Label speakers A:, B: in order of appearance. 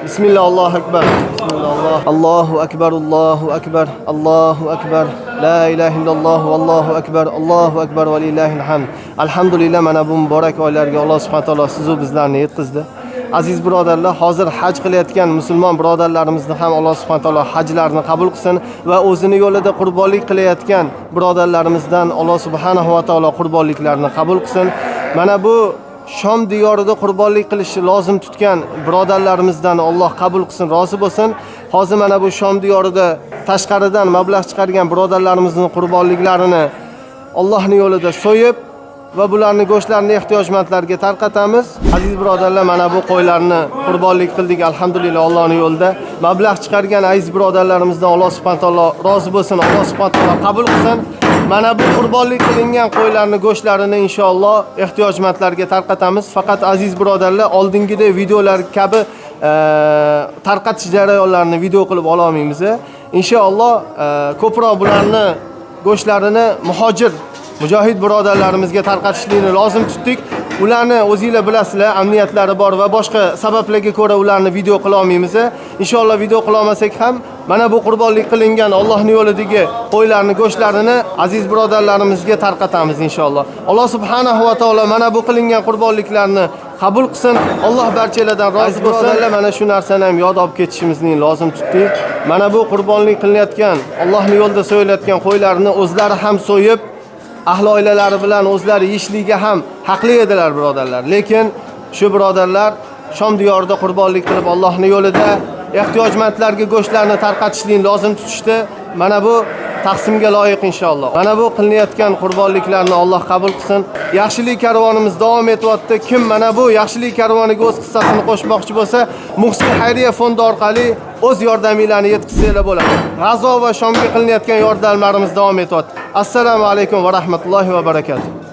A: Bismillah, Allohu akbar. Bismillah, Alloh. Allohu akbar, Allohu akbar, Allohu akbar. La ilaha illalloh, vallohu akbar, Allohu akbar va lillahil hamd. Alhamdulillah, mana bu muborak oylarga Alloh subhanahu taolo siz va bizlarni yetkazdi. Aziz birodarlar, hozir haj qilayotgan musulmon birodarlarimizni ham Alloh subhanahu taolo hajlarini qabul qilsin va o'zini yo'lida qurbonlik qilayotgan birodarlarimizdan Alloh subhanahu va taolo qurbonliklarini qabul qilsin. Mana bu Shom diyorida qurbonlik qilishni lozim tutgan birodarlarimizdan Alloh qabul qilsin, rozi bo'lsin. Hozir mana bu Shom diyorida tashqaridan mablag' chiqargan birodarlarimizning qurbonliklarini Allohning yo'lida so'yib va bularni go'shtlarini ehtiyojmandlarga tarqatamiz. Aziz birodarlar, mana bu qo'ylarni qurbonlik qildik, alhamdulillah, Allohning yo'lida. Mablag' chiqargan aziz birodarlarimizdan Alloh subhanahu taolo rozi bo'lsin, Alloh subhanahu taolo qabul qilsin. Mana bu qurbonlik qilingan qo'ylarni go'shtlarini inshaalloh ehtiyojmandlarga tarqatamiz. Faqat, aziz birodarlar, oldingidek videolar kabi tarqatish jarayonlarini video qilib ola olmaymiz. Inshaalloh ko'proq bularni go'shtlarini muhojir mujohid birodarlarimizga tarqatishlikni lozim tutdik. Ularni o'zinglar bilasizlar, amniyatlari bor va boshqa sabablarga ko'ra ularni video qila olmaymiz. Inshaalloh video qila olmasak ham mana bu qurbonlik qilingan Allohning yo'lidagi qo'ylarni go'shtlarini aziz birodarlarimizga tarqatamiz inshaalloh. Alloh subhanahu va taolo mana bu qilingan qurbonliklarni qabul qilsin. Alloh barchalardan rozi bo'lsin. Mana shu narsani ham yod olib ketishimizni lozim tutdik. Mana bu qurbonlik qilinayotgan, Allohning yo'lida so'yilayotgan qo'ylarni o'zlari ham so'yib, ahli oilalari bilan o'zlari yeyishligiga ham haqli edilar, birodarlar. Lekin shu birodarlar Shom diyorida qurbonlik qilib, Allohning yo'lida ehtiyojmandlarga go'shtlarni tarqatishlikni lozim tutishdi. Mana bu taqsimga loyiq inshaalloh. Mana bu qilinayotgan qurbonliklarni Alloh qabul qilsin. Yaxshilik karvonimiz davom etyapti. Kim mana bu yaxshilik karvoniga o'z hissasini qo'shmoqchi bo'lsa, Muhsin xayriya fondi orqali o'z yordaminglarni yetkazsanglar bo'ladi. G'azo va Shomga qilinayotgan yordamlarimiz davom etyapti. Assalomu alaykum va rahmatullohi va barakatuh.